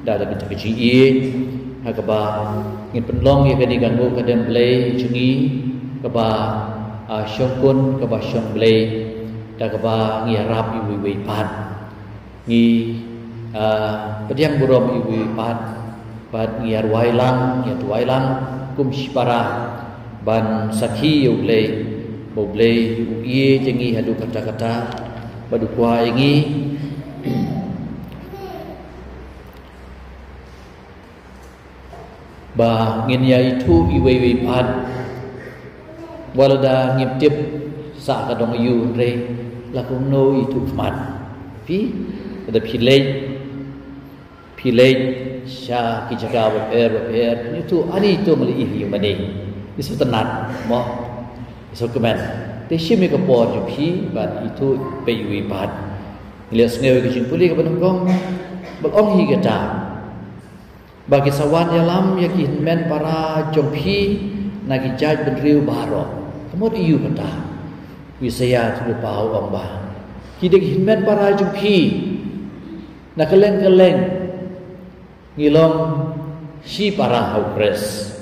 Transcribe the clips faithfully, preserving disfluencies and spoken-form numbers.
Da da kita ka jingïeit ha kaba ngin pynlong ïa kane ka nguh ka dem Blei jong ngi, kaba, ah, shongkun, kaba shong Blei, da kaba ngi ïarap iwei iwei pat. Ngi, ah, pdiang burom iwei iwei pat, bad ngi ïa rwai lang, ngi ïa duwai lang kum shipara, ban sakhi ïa U Blei ba U Blei u ïeit ïa ngi haduh katta katta, bad u kwah ïa ngi ba ngin ïa ithuh iwei iwei pat. Wat lada ngim tip sah ka dong aïu, hynrei la kumno ithuh khmat. Phi, lada phi leit, phi leit sha ki jaka bapher bapher, phin ithuh ani to mali ih ïa mane. Isu tnat mo, isu kmen. Te shim ïa ka por jong phi ban ithuh phi iwei pat. Ngi leh sngew ïa ka jingpule kaba nyngkong, ba ong hi kata: Ba ki sa wan ïalam ïa ki hynmen para jong phi na ki jaitbynriew baroh. Ka mut aïu kata? U Isaïah u lypa u ong ba ki dei ki hynmen para jong phi. Na kylleng kylleng ngi long shipara ha U Khrist.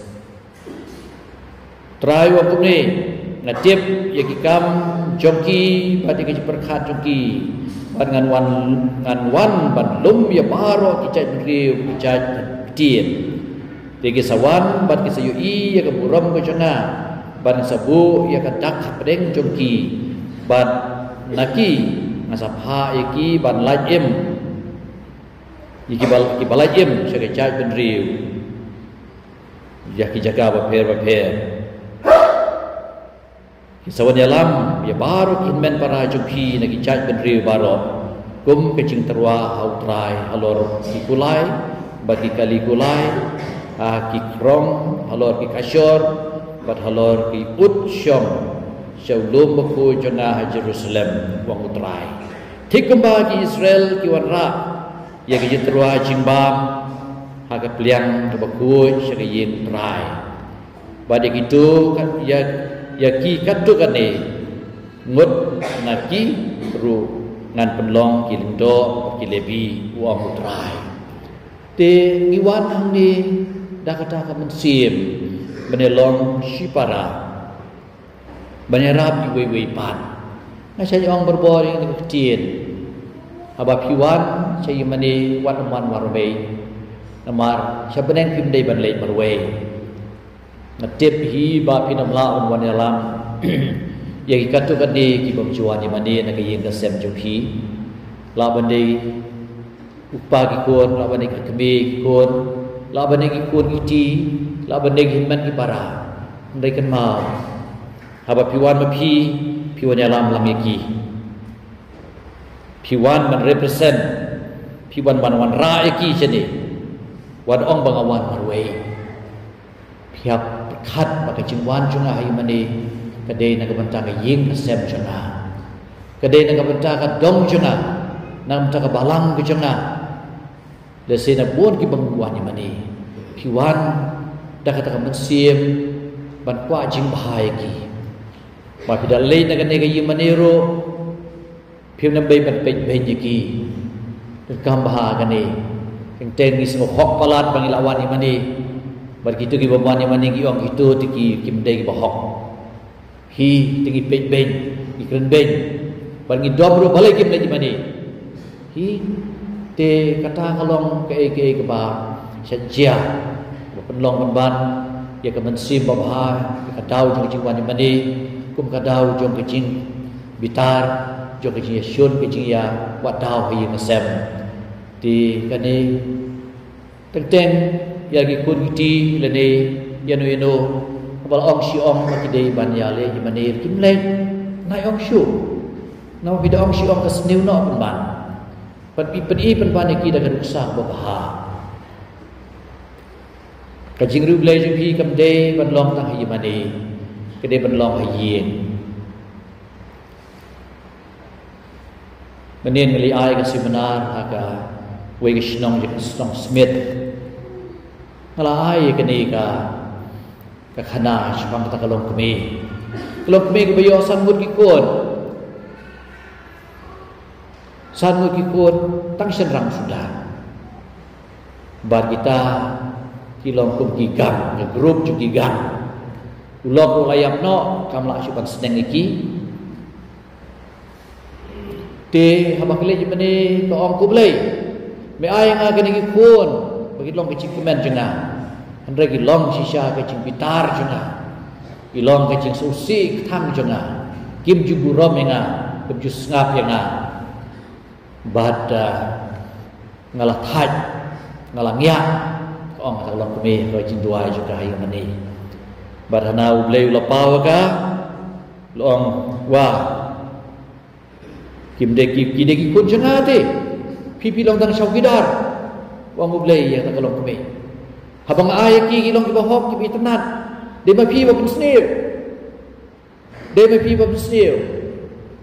Trai u ong kumne: Nga tip ïa ki kam jong ki bad ïa ki jingpyrkhat jong ki, bad ngan wan, ngan wan ban lum ïa baroh ki jaitbynriew, ki jait ktien. Te ki sa wan bad ki sa ïohi ïa ka burom ka jong nga, bad nga sa buh ïa ka dak hapdeng jong ki, bad na ki nga sa phah ïa ki ban lait im, ïa ki ba, ki ba lait im sha ki jaitbynriew, ïa ki jaka bapher bapher. Ki sa wan ïalam ïa baroh ki hynmen para jong phi na ki jaitbynriew baroh, kum ka jingtyrwa ha U Trai halor ki kulai bad ki kali kulai, ha ki krong, halor ki kashor bad halor ki ut shong sha u lum bakhuid jong nga ha Jerusalem, u ong U Trai. Thik kumba ki Israel ki wanrah ïa ka jingtyrwa jingbam ha ka pliang kaba khuid sha ka ïing U Trai. Bad ïa kito ka, ïa, ïa ki katto katne ngut na ki ruh ngan pynlong ki lyngdoh bad ki Lebi, u ong U Trai. Te ngi wan hangne da kata ka mynsiem ban ïa long shipara, ban ïarap iwei iwei pat. Nga shait ong barabor ïa kane ka ktien: Haba phi wan sha ïing mane, wat ym wan marwei, namar sha bneng phim dei ban leit marwei. Nga tip hi ba phin ym lah ban wan ïalam ïa ki katto katne ki bym ju wan ïa mane na ka ïing ka sem jong phi. Lah ban dei u kpa ki khun, lah ban dei ki kmie ki khun, lah ban dei ki khun ki kti, lah ban dei ki hynmen ki para. Hynrei kynmaw, haba phi wan ma phi, phi wan ïalam lang ïa ki. Phi wan ban represent, phi wan ban wanrah ïa ki shane. Wat ong ba nga wan marwei. Phi hap pyrkhat ba ka jingwan jong nga ha ïing mane ka dei na ka bynta ka ïing ka sem jong nga. Ka dei na ka bynta ka dong jong nga, na ka bynta ka balang ka jong nga. Lehse na bun ki bym wan ïing mane, phi wan da kata ka mynsiem ban kwah jingbha ïa ki. Ba phi da leit na kane ka ïing mane ruh, phim nang bei ban peit beiñ ïa ki. Donkam bha kane. Teng teng ngi sngewhok palat ba ngi la wan ïing mane, bad kito ki bym wan ïing mane ki ong kito te ki, kim dei kiba hok. Hi te ngi peit beiñ, ngi kren beiñ, bad ngi dom ruh balei kim leit ïing mane. Hi te kata ka long kaei kaei kaba shah jia, ba pynlong pynban ïa ka mynsiem babha, ïa ka daw jong ka jingwan ïing mane kum ka daw jong ka jing bitar, jong ka jingïashun, ka jingïawad daw ha ïing ha sem. Te kane teng teng ïa ki khun ki kti lane ïano ïano, haba la ong shi ong ba ki dei ban ïaleh ïing mane, kim leit. Nai ong shuh. Namar phi da ong shi ong ka sniew noh pynban. Pat phi pyni pynban ïa ki da ka nuksa babha. Ka jingriewblei jong phi kam dei ban long tang ha ïing mane, ka dei ban long ha ïing. Mynnin nga la ai ka seminar ha kawei ka shnong, ka shnong Smit. Nga la ai kane ka, ka khana shaphang kata ka longkmie. Ka longkmie kaba ïoh san ngut ki khun. San ngut ki khun tang shynrang suda. Bad kita ki long kum ki gang, ki group jong ki gang. U lok u la ïap noh, kam lah shuh ban sneng ïa ki. Te haba ki leit ïa mane ka ong, Ko Blei, me ai ïa nga kine ki khun ba ki long ka jingkmen jong nga. Hynrei ki long shisha ka jingbitar jong nga. Ki long ka jingsngewsih ka thang jong nga. Kim ju burom ïa nga, kim ju sngap ïa nga. Bad, ah, nga la thait, nga la ngiah. Ka ong, ka long kmie, ka jingduwai jong ka ïa mane. Bad hana U Blei u la paw ïa ka, u la ong, wa, kim dei ki, ki dei ki khun jong nga te. Phi, phi long tang shawkidar. U ong U Blei ïa ka, ka long kmie. Haba nga ai ïa ki, ki long kiba hok, kiba itynnad. Dei ma phi ba pynsniew. Dei ma phi ba pynsniew.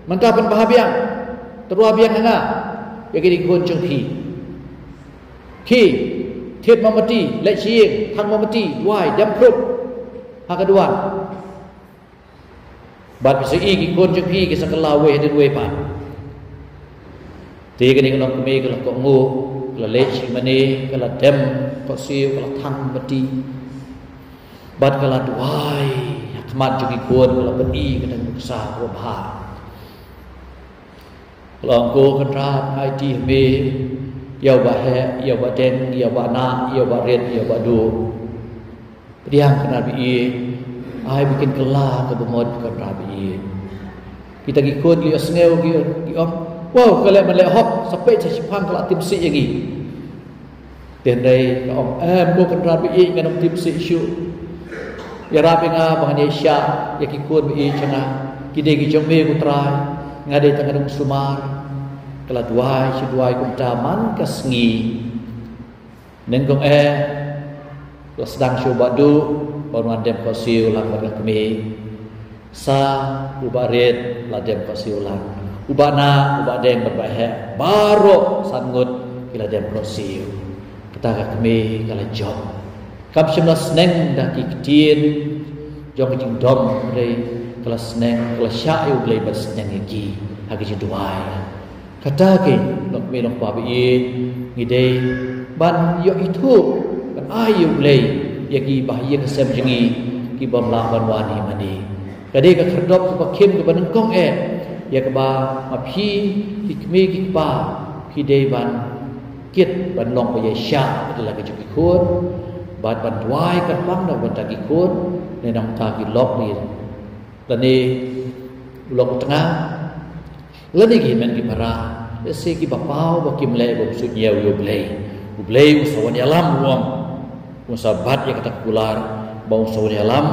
Mynta pynbha biang, tyrwa biang ha nga ïa ki dei ki khun jong phi. Ki thied mombati, leit sha ïing, thang mombati, duwai, dem khrup ha ka duwan. Bad phi sa ïohi ki khun jong phi ki sa kylla wei hadien wei pat. Te kane ka long kmie ka la kohnguh, ka la leit sha ïing mane, ka la dem khohsiew, ka la thang mombati. Bad ka la duwai ha khmat jong ki khun, ka la pyni ka dang nuksa kaba bha. Ka la ong, Ko Kynrad, aiti ha me ïa u Baheh, ïa u Bahdeng, ïa u Bahnah, ïa u Bahrit, ïa u Bahduh. Pdiang Kynrad ba ïeit, ai ba kin kylla kaba mut Kynrad ba ïeit. Kita ki khun ki ïohsngew, ki, ki ong, Wow, ka leh man leh hok, sa peit sa shiphang, ka la tim sih ïa ngi. Te hynrei ka ong, Em, Ko Kynrad ba ïeit, ngan ym tim sih shuh. Ïarap ïa nga ba ngan ïaishah ïa ki khun ba ïeit jong nga. Ki dei ki jong me Ko Trai. Nga dei tang ka dongsumar. Ka la duwai shi duwai kumta man ka sngi. Nyngkong eh, la sdang sha u Bahduh ban wan dem khohsiew lang bad ka kmie. Sa u Bahrit la dem khohsiew lang. U Bahnah, u Bahdeng bad u Baheh, baroh san ngut ki la dem khohsiew. Kata ka kmie ka la jop. Kam shym la sneng da ki ktien jong ka jingdom, hynrei ka la sneng, ka la shah ïa U Blei ban sneng ïa ki ha ka jingduwai. Kata ka long kmie long kpa ba ïeit, ngi dei ban ïoh ithuh, ban ai ïa U Blei ïa ki ba ha ïing ha sem jong ngi, ki bym lah ban wan hi mane. Ka dei ka khyrdop kaba khim kaba nyngkong eh ïa kaba ma phi ki kmie ki kpa phi dei ban kit ban long ba ïaishah ïa la ka jong ki khun, bad ban duwai kyrpang na ka bynta ki khun, ne nangta ki lok ne, lane u lok u tnga, lane ki hynmen ki para, lehse kiba paw ba kim leh, ba kim suidñiew ïa U Blei. U Blei un sa wan ïalam, u ong. Un sa bat ïa kata ka kular, ba un sa wan ïalam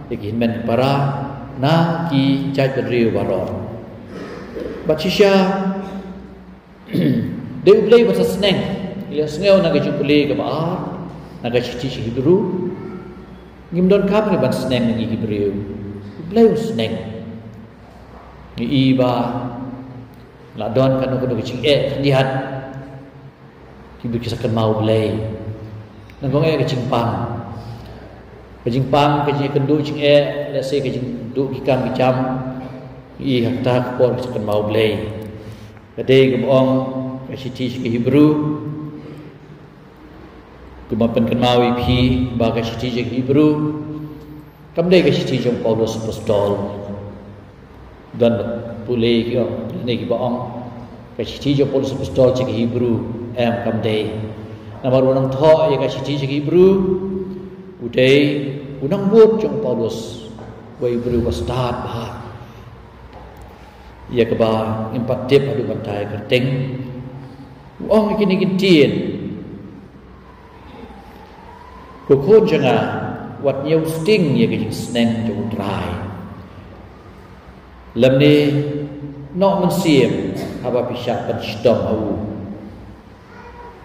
ïa ki hynmen ki para na ki jaitbynriew baroh. Bad shisha, dei U Blei ba sa sneng. Ngi la sngew na ka jingpule kaba ar, na ka shithi sha ki Hebru. Ngim donkam ngi ban sneng na ngi ki briew. U Blei u sneng. Ngi i ba la don kano kano ka jingeh khyndiat, ki briew ki sa kynmaw U Blei. Nyngkong eh ka jingpang. Ka jingpang, ka jingkynduh jingeh, lehse ka jingduh ki kam ki jam. Ngi i ha kata ka por ki sa kynmaw U Blei. Ka dei kaba ong ka shithi sha ki Hebru. Kumba pynkynmaw ïa phi ba ka shithi sha ki Hebru kam dei ka shithi jong u Paulus Apostol. Don ba pule ki ong, ne kiba ong ka shithi jong u Paulus Apostol sha ki Hebru, em, kam dei. Namar u nongthoh ïa ka shithi sha ki Hebru u dei u nongbud jong u Paulus, uwei u briew uba stad bha. Ïa kaba ngim pat tip haduh ban tai kyrteng. U ong ïa kine ki ktien. Ko khun jong nga, wat ñiew sting ïa ka jingsneng jong U Trai. Lymne, noh mynsiem haba phi shah pynshitom ha u.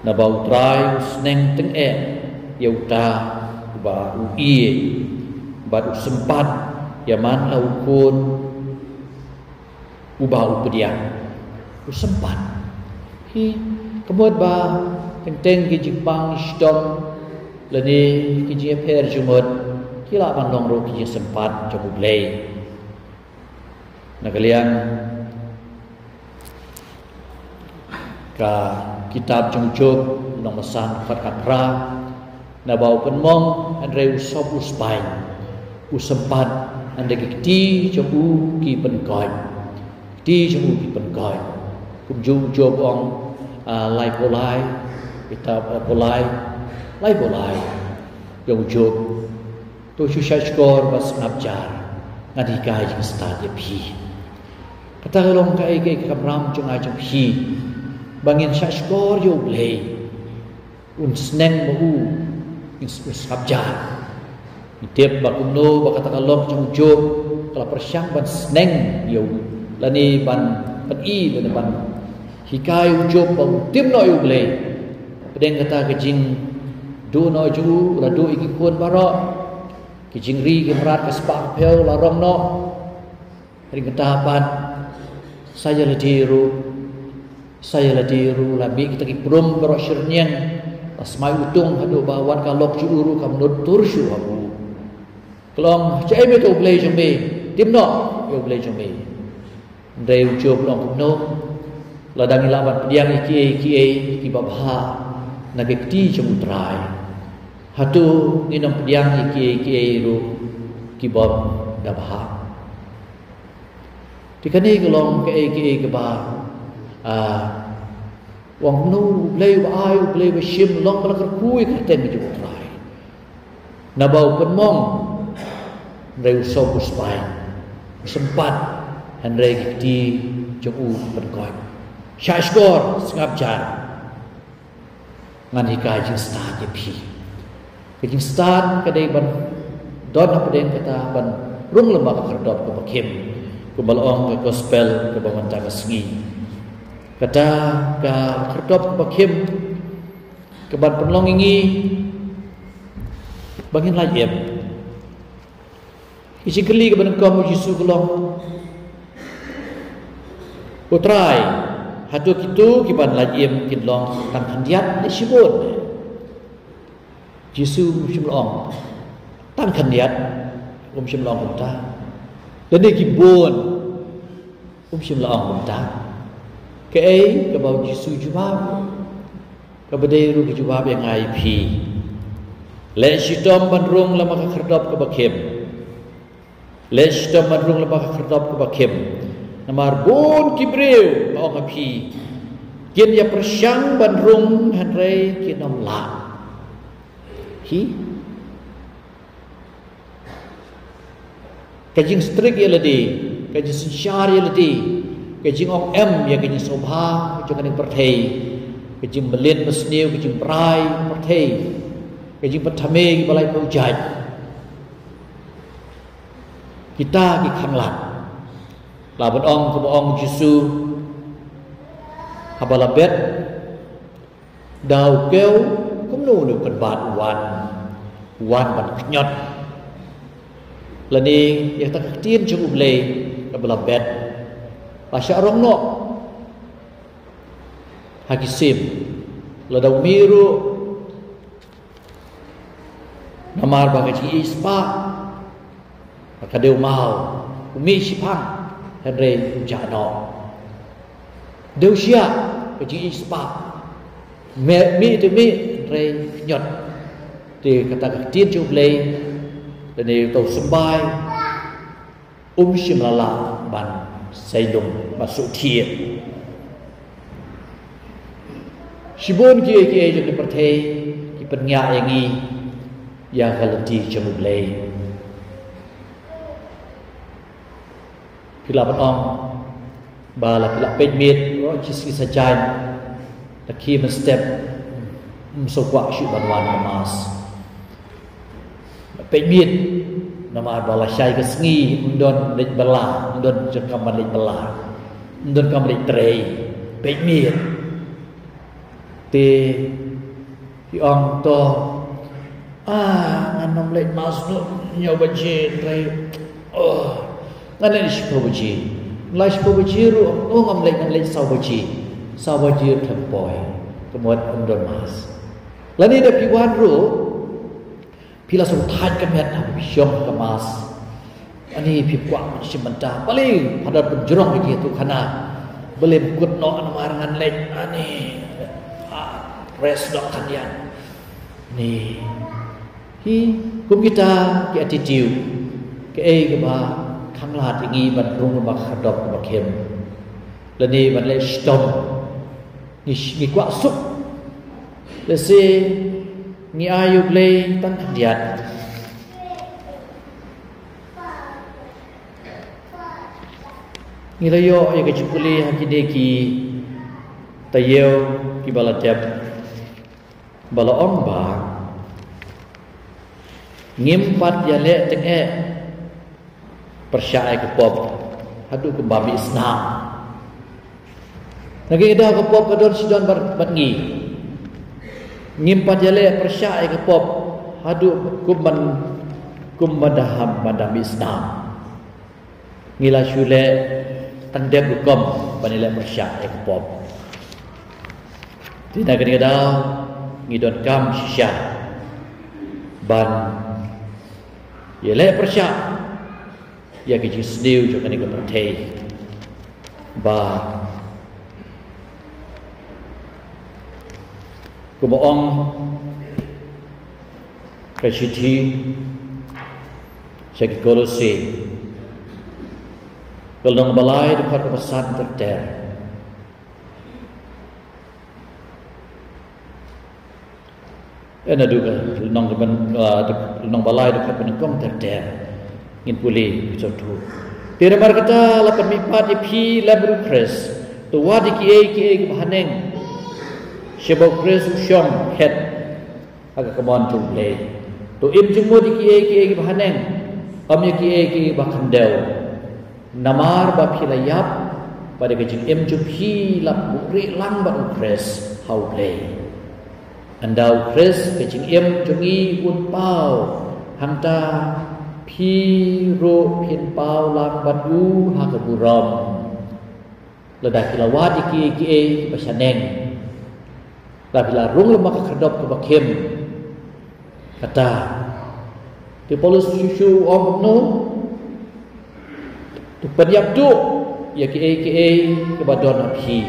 Naba U Trai u sneng tyngeh ïa uta uba u ïeit, bad u sympat ïa man la u khun uba u pdiang. U sympat. Hi, ka mut ba teng teng ki jingpang shitom lane ki jingïapher jingmut ki lah ban long ruh ki jingsympat jong U Blei. Na ka liang ka kitab jong u Job, Nongbasan khat khat phra. Naba u pynmong hynrei u sop u spaiñ, u sympat hynrei ki kti jong u ki pynkoit. Kti jong u ki pynkoit. Kumjuh u Job ong, ah, laiphew lai, kitab, ah, phew lai, laiphew lai. Ïa u Job. To shu shahshkor bad sngap jar. Ngan hikai jingstad ïa phi. Kata ka long kaei kaei ka kamram jong nga jong phi. Ba ngin shahshkor ïa U Blei. Un sneng ma u, un s-, un sngap jar. Ngi tip ba kumno ba kata ka lok jong u Job ka la pyrshang ban sneng ïa u, lane ban pyni, lane ban hikai u Job ba un tim noh ïa U Blei. Pdeng kata ka jingduh noh jong u, la duh ïa ki khun baroh. Ki jingri ki mrad ka spah ka phew la rong noh. Hadien kata pat, sa ïa lade ruh, sa ïa lade ruh la mih kita ki prum baroh shyrñiang. La smai utung haduh ba wat ka lok jong u ruh kam nud tur shuh ha u. Ka long, shaei me to U Blei jong me? Tim noh ïa U Blei jong me. Hynrei u Job u ong kumno? Lada ngi lah ban pdiang ïa kiei kiei kiba bha na ki kti jong U Trai, hato ngin ym pdiang ïa kiei kiei ruh kibym da bha? Te kane ka long kaei kaei kaba, ah, u ong kumno, U Blei uba ai, U Blei uba shim, long ba la kyrkhu ïa ka kyrteng jong U Trai. Naba u pynmong hynrei u sop u spaiñ, u sympat hynrei ki kti jong u ki pynkoit. Shahshkor, sngap jar. Ngan hikai jingstad ïa phi. Ka jingstad ka dei ban don hapdeng kata ban rung lyngba ka khyrdop kaba khim. Kumba la ong ka gospel kaba mynta ka sngi. Kata ka khyrdop kaba khim ka ban pynlong ïa ngi ba ngin lait im. Ki jingkylli kaba nyngkong u Jisu ka long, U Trai, hato kito kiban lait im kin long tang khyndiat ne shibun? Jisu um shym la ong tang khyndiat, um shym la ong kumta. Lane ki bun, um shym la ong kumta. Kaei kaba u Jisu jubab? Kaba dei ruh ka jubab ïa nga ïa phi. Leit shitom ban rung lyngba ka khyrdop kaba khim. Leit shitom ban rung lyngba ka khyrdop kaba khim. Namar bun ki briew, nga ong ha phi, kin ïa pyrshang ban rung hynrei kin ym lah. Hi. Ka jingstrik ïa lade, ka jingsynshar ïa lade, ka jingong em ïa ka jingsngewbha jong kane ka pyrthei, ka jingmlien basniew, ka jingbrai pyrthei, ka jingpynthame kiba laiphew jait. Kita ki khanglad. Lah ban ong kumba ong Jisu, haba la bet da u kew, kumno une u kynbat u wan, u wan ban kynjot? Lane ïa kata ka ktien jong U Blei kaba la bet, la shah rong noh ha ki sim. Lada u mih ruh, namar ba ka jingïeit spah, ka dei u maw, u mih shiphang, hynrei u jah noh. Dei u shiah, ka jingïeit spah. Mih, mih te mih, hynrei kynjot. Te kata ka ktien jong U Blei, lane uta u symbai, um shym la lah ban sei lung, ban shu thied. Shibun kiei kiei jong ka pyrthei ki pynïaid ïa ngi ïa ka lynti jong U Blei. Phi lah ban ong ba la phi lah peit miet, oh, jingshisha jaiñ, la khie mynstep, ym sngewkwah shuh ban wan ha Mass. Peit miet, namar ba lashai ka sngi ym don leit bylla, ym don jingkam ban leit bylla, ym don kam leit trei. Peit miet. Te phi ong to, ah, ngan ym leit Mass noh hynñiew baje, trei. Oh, ngan leit shiphew baje. Leit shiphew baje ruh, oh, ngam leit, ngan leit saw baje. Saw baje ruh them poi. Ka mut ym don Mass. Lane da phi wan ruh, phi la sngewthait ka met haba phi shong ha ka Mass. Ani phi kwah shim bynta. Balei Phadar pynjrong ïa ki ha tu khana? Balei ym kut noh namar ngan leit? Ani, ah, Press dok khyndiat. Ni. Hi, kum kita ki attitude. Kaei kaba khang lad ïa ngi ban rung ba khyrdop kaba khim. Lane ban leh shitom. Ngi, ngi kwah suk. Lehse ngi ai ïa U Blei tang khyndiat. Ngi la ïoh ïa ka jingpule ha kine ki taïew kiba la dep ba la ong ba ngim pat ïaleh teng eh pyrshah ïa ka pop haduh kumba mih snam. Na kine ki daw ka pop ka don shi don bad, bad ngi. Ngim pat ïaleh pyrshah ïa ka pop haduh kumban, kumban da ham ban da mih snam. Ngi la shu leh tang dep rukom ban ïaleh pyrshah ïa ka pop. Te na kane ka daw ngi donkam shisha ban ïaleh pyrshah ïa ka jingsniew jong kane ka pyrthei. Ba kumba ong ka shithi sha ki Kolose, ka lynnong ba lai dkhot kaba san ter ter. Eh, naduh ka lynnong kaba, ah, lynnong ba lai dkhot ba nyngkong ter ter. Ngin pule ka jong tu. Te namar kata la pynmihpat ïa phi lem bad U Khrist. To wad ïa kiei kiei kiba haneng, shibun U Khrist u shong khet ha ka kamon jong U Blei. To im jingmut ïa kiei kiei kiba haneng, ym ïa kiei kiei kiba khyndew. Namar ba phi la ïap, bad ïa ka jingim jong phi la buhrieh lang bad U Khrist ha U Blei. Ynda U Khrist ka jingim jong ngi un paw, hangta phi ruh phin paw lang bad u ha ka burom. Lada phi la wad ïa kiei kiei kiba shaneng, lada phi la rung lem ha ka khyrdop kaba khim. Kata, te Paulus shu shu u ong kumno? To pynïap duh ïa kiei kiei kiba don ha phi,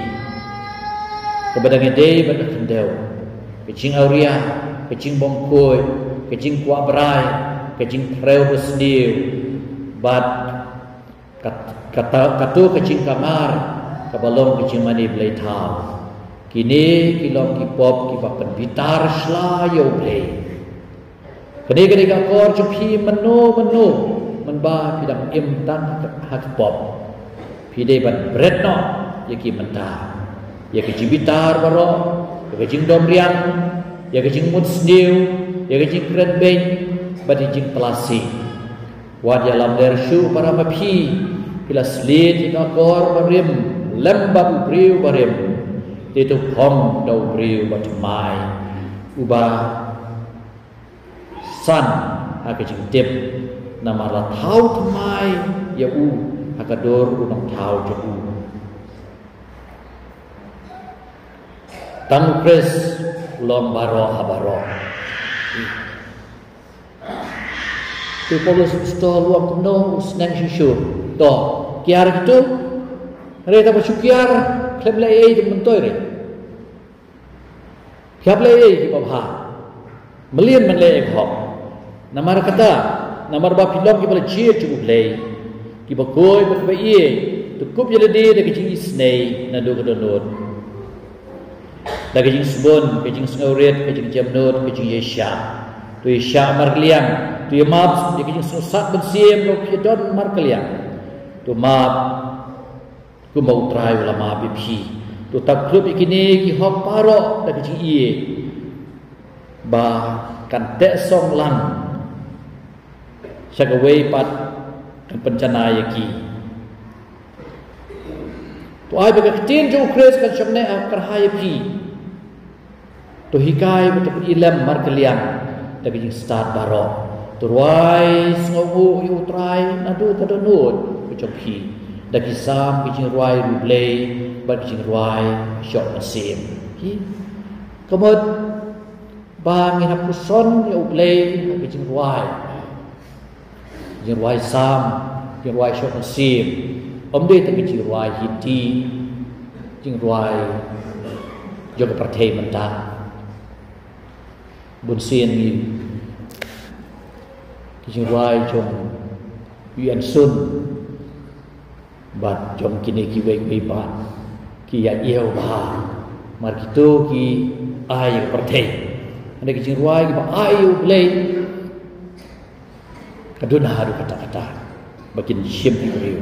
kaba dang ïadei bad ka khyndew, ka jingawria, ka jingbymkhuid, ka jingkwah brai, ka jingtrew basniew, bad kat-, kata, kato ka jingkamar kaba long ka jingmane blei thaw. Kine ki long ki pop kiba pynbitar sla ïa U Blei. Kane ka dei ka akor jong phi mynno mynno, mynba phi dang im tang ha ka pop. Phi dei ban bret noh ïa ki mynta, ïa ka jingbitar baroh, ïa ka jingdom riang, ïa ka jingmut sniew, ïa ka jingkren beiñ, bad ïa ka jingtlasi. Wat ïalam ler shuh para ma phi, phi la sliet ïa ka akor barim lem bad u briew barim. Te to phong da u briew bathymmai, uba san ha ka jingtip, namar la thaw thymmai ïa u ha ka dur u nongthaw jong u. Tang U Khrist u long baroh ha baroh. Te Paulus u Apostol u ong kumno? U sneng shisha. To, kiar kito. Hynrei tang ba shu kiar, khlem leh ei ei te myntoi re. Ki hap leh ei ei kiba bha. Mlien ban leh ei ei hok. Namar kata, namar ba phi long kiba la jied jong U Blei, kiba khuid bad kiba ïeit, to kup ïa lade da ka jingisynei naduh ka dohnud. Da ka jingsbun, ka jingsngewrit, ka jingjemnud, ka jingïaishah. To ïaishah markylliang, to ïamap ïa ka jingsngewsat mynsiem kaba phi don markylliang. To map kumba U Trai u la map ïa phi. To tap khlop ïa kine ki hok baroh da ka jingïeit, ba kan teh song lang sha kawei pat kan pynjanai ïa ki. To ai ba ka ktien jong U Khrist kan shong neh ha ka rhai ïa phi. To hikai bad to pyni lem markylliang da ka jingstad baroh. To rwai sngewnguh ïa U Trai naduh ka dohnud ka jong phi, da ki salm, ki jingrwai riewblei bad ki jingrwai shoh mynsiem. Hi. Ka mut ba ngin hap puson ïa U Blei ha ki jingrwai. Jingrwai salm, jingrwai shoh mynsiem. Ym dei tang ki jingrwai Hindi, jingrwai jong ka pyrthei mynta. Bun sien ngi ki jingrwai jong u Anson bad jong kine kiwei kiwei pat ki ïa ïoh bha namar kito ki ai ïa ka pyrthei. Hynrei ki jingrwai kiba ai ïa U Blei ka duna haduh katta katta ba kin shim ïa ka briew.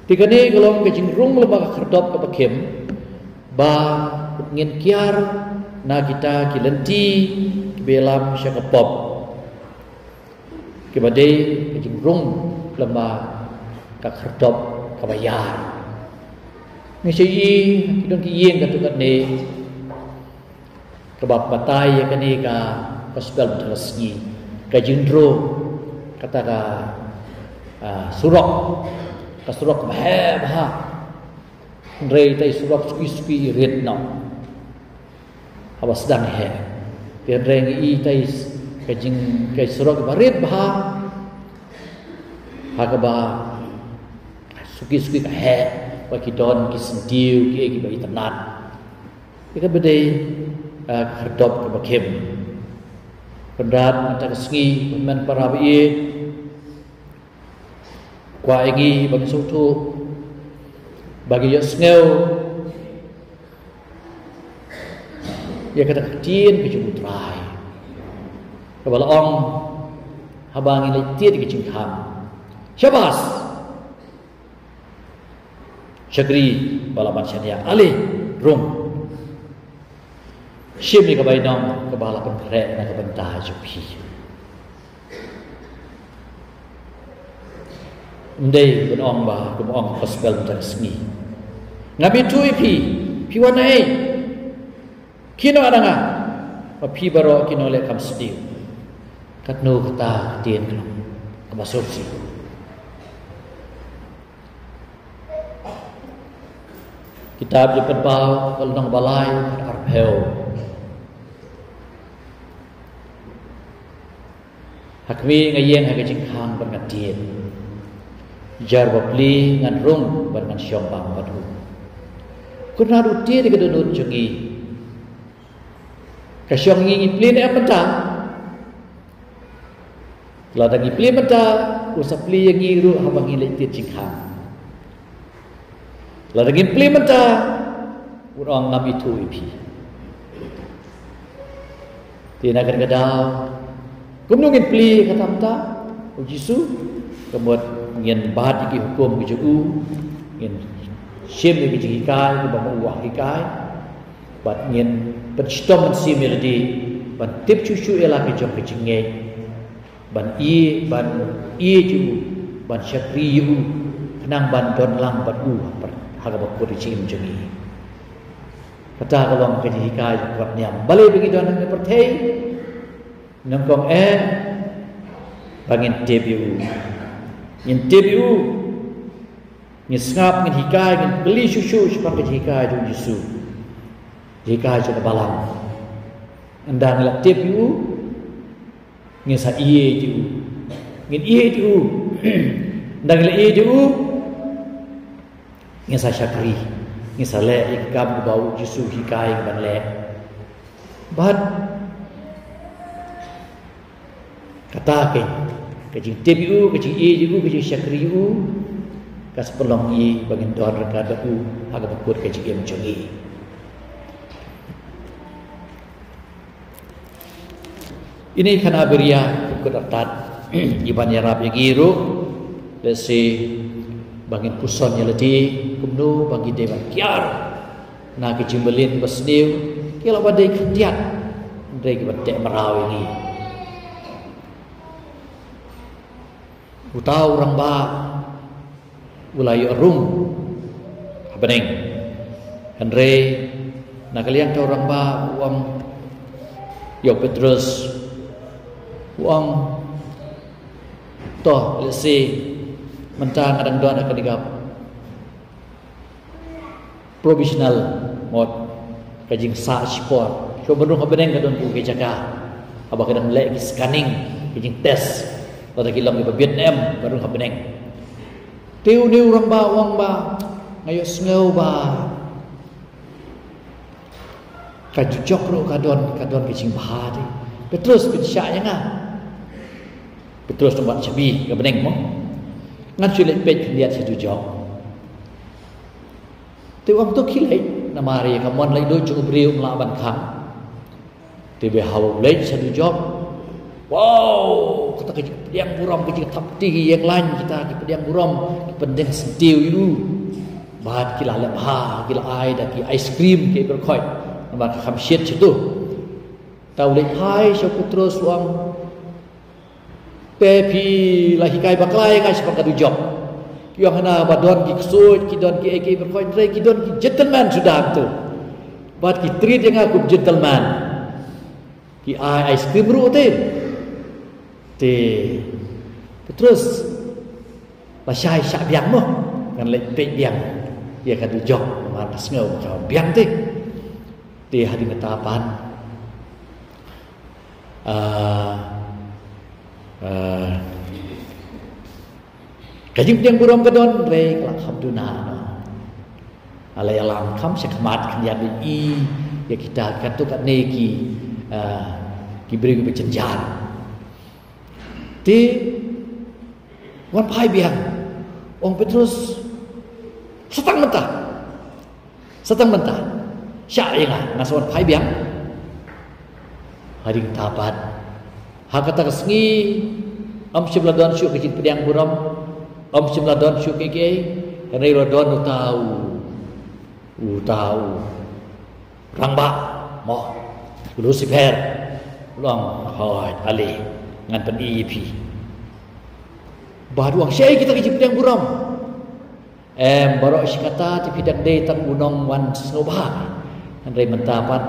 Te kane ka long ka jingrung lem bad ka khyrdop kaba khim ba ngin kiar na kita ki lynti kiba ïalam sha ka pop, kiba dei ka jingrung lem bad ka khyrdop kaba ïar. Ngi sa ïohi ki don ki ïing katto katne kaba batai ïa kane ka gospel mynta ka sngi, ka jingdro kata ka, ah, surok, ka surok kaba heh bha. Hynrei ita i surok suki suki i rit noh haba sdang heh. Te hynrei ngi i ita i s-, ka jing, ka i surok ba rit bha ha kaba suki suki ka heh, ba ki don ki syntiew kiei kiba itynnad. Ïa kaba dei, ah, ka khyrdop kaba khim. Kynrad mynta ka sngi, hynmen para ba ïeit, kwah ïa ngi ba ngin sngewthuh, ba ngin ïohsngew ïa kata ka ktien ka jong U Trai kaba la ong haba ngin leit tied ïa ka jingkhang. Shabas! Shakri ba la ban shaniah, ale, rung. Shim ïa ka bainong kaba la pynkhreh na ka bynta jong phi. Ym dei ban ong ba, kumba ong ka gospel mynta ka sngi, ngam ithuh ïa phi, phi wan na ei? Kino na nga? Ba phi baroh kino leh kam sdiew. Katno kata ka ktien ka long kaba sngewsih. Kitab Jingpynpaw ka lynnong ba lai, arphew. Ha khmih nga ïeng ha ka jingkhang bad nga tied. Jar bapli ngan rung bad ngan shong bam bad u. Kynrad u tied ïa ka dohnud jong ngi. Ka shong ngi, ngi plie ne em mynta? Lada ngi plie mynta, u sa plie ïa ngi ruh haba ngi leit tied jingkhang. Lada ngim plie mynta, un ong ngam ithuh ïa phi. Te na kane ka daw, kumno ngin plie kata mynta? U Jisu, ka mut ngin bat ïa ki hukum ki jong u, ngin shim ïa ki jinghikai kiba ma u hikai. Bad ngin pynshitom mynsiem ïa lade ban tip shuh shuh ïa la ka jong ka jingngeit, ban ïeit, ban ïeit ïa u, ban shakri ïa u, khnang ban don lang bad u ha kaba kut ka jingim jong ngi. Kata ka long ka jinghikai jong ka kot niam. Balei ba ngi don ha ka pyrthei? Nyngkong eh ba ngin tip ïa u. Ngin tip ïa u. Ngin sngap, ngin hikai, ngin kylli shuh shuh shaphang ka jinghikai jong u Jisu. Jinghikai jong ka balang. Ynda ngi la tip ïa u, ngin sa ïeit ïa u. Ngin ïeit ïa u. Ynda ngi la ïeit ïa u, ngin sa shakri. Ngin sa leh ïa ki kam kiba u Jisu u hikai ban leh. Bad kata ka, ka jingtip ïa u, ka jingïeit ïa u, ka jingshakri ïa u, ka sa pynlong ïa ngi ba ngin don ryngkat bad u ha kaba kut ka jingim jong ngi. Ine i khana Beria, kut artat, i ban ïarap ïa ngi ruh, lehse ba ngin puson ïa lade kumno ba ngi dei ban kiar na ki jingmlien basniew, ki la ba dei khyndiat, hynrei ki ban teh mraw ïa ngi. Uta u rangbah u la ïoh rung ha bneng. Hynrei na ka liang uta u rangbah u ong ïa u Petrus, u ong, to, lehse mynta nga dang don ha kane ka provisional mode, ka jingsah shipor. Shuh ban rung ha bneng ka don ki jaka haba ka dang leh ki scanning, ki jingtest, lada ki long kiba bit ne em ban rung ha bneng. Te une u rangbah u ong ba, nga ïohsngew ba ka jujok ruh ka don, ka don ka jingbha te. Petrus, pynshah ïa nga. Petrus, nang bat shabi ka bneng mo. Ngan shu leit peit khyndiat sha dujok. Te u ong to khie leit, namar ïa ka mon laitluid jong u briew ym lah ban khang. Te ba haba u leit sha dujok, wow, kata ka jingpdiang burom, ka jingthap kti, ki ïeng lain kita ki pdiang burom, ki pyndeng syntiew ïa u. Bad ki la leh bha, ki la ai da ki ice cream, ki byrkhoit. Namar ka kham shit sha tu. Te u leit phai sha u Petrus, u ong, te phi la hikai bakla ïa nga shaphang ka dujok. Ki ong hana ba don ki ksuid, ki don ki ei ki ei byrkhoit, hynrei ki don ki gentleman suda tu. Bad ki treat ïa nga kum gentleman. Ki ai ice cream ruh te. Te Petrus la shai shah biang mo. Ngan leit peit biang ïa ka dujok, namar nga sngew ka biang te. Te hadien kata pat, ah, ah, ka jingpdiang burom ka don, hynrei ka la kham duna noh. Ala ïa lam kham sha khmat khyndiat, ïa kita katto katne ki, ah, ki briew kiba jynjar. Te wan phai biang, ong Petrus, sa tang mynta. Sa tang mynta. Shah ïa nga, nga sa wan phai biang. Hadien kata pat, ha kata ka sngi, ym shym la don shuh ka jingpdiang burom, ym shym la don shuh kiei kiei, hynrei la don uta u, uta u rangbah mo, u Lucifer. U ong, hooid, ale, ngan pyni ïa phi. Bad u ong, shaei kita ki jingpdiang burom? Em, baroh shi katta te phi dang dei tang u nongwan sngewbha. Hynrei mynta pat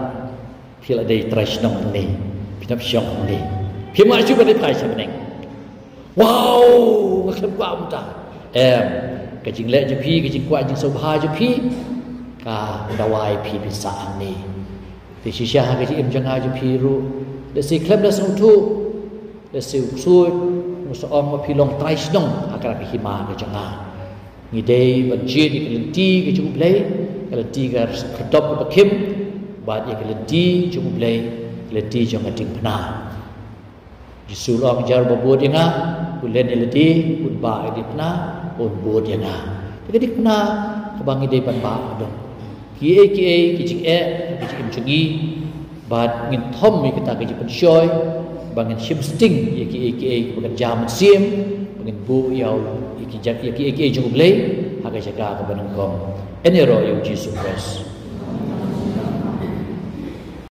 phi la dei trai shnong hangne. Phi nang shong hangne. Phim lah shuh ban leit phai sha bneng. Wow, nga khlem kwah mynta. Em, ka jingleh jong phi, ka jingkwah jingsngewbha jong phi, ka dawa ïa phi phin sah hangne. Te shisha ha ka jingim jong nga jong phi ruh, lehse khlem da sngewthuh, lehse u ksuid u sa ong ba phi long trai shnong ha kane ka hima ka jong nga. Ngi dei ban jied ïa ka lynti ka jong U Blei, ka lynti ka khyrdop kaba khim, bad ïa ka lynti jong U Blei, ka lynti jong ka diengphna. Jisu u ong, jar ba bud ïa nga, un len ïa lade, un bah ïa ka diengphna, un bud ïa nga. Te ka diengphna kaba ngi dei ban bah ka don kiei kiei ki jingeh ha ka jingim jong ngi. Bad ngin thom ïa kata ka jingpynshoi ba ngin shim sting ïa kiei kiei kiba kynja mynsiem, ba ngin buh ïa u, ïa ki jaka, ïa kiei kiei jong U Blei ha ka jaka kaba nyngkong. Yn ïaroh ïa U Jisu Khrist.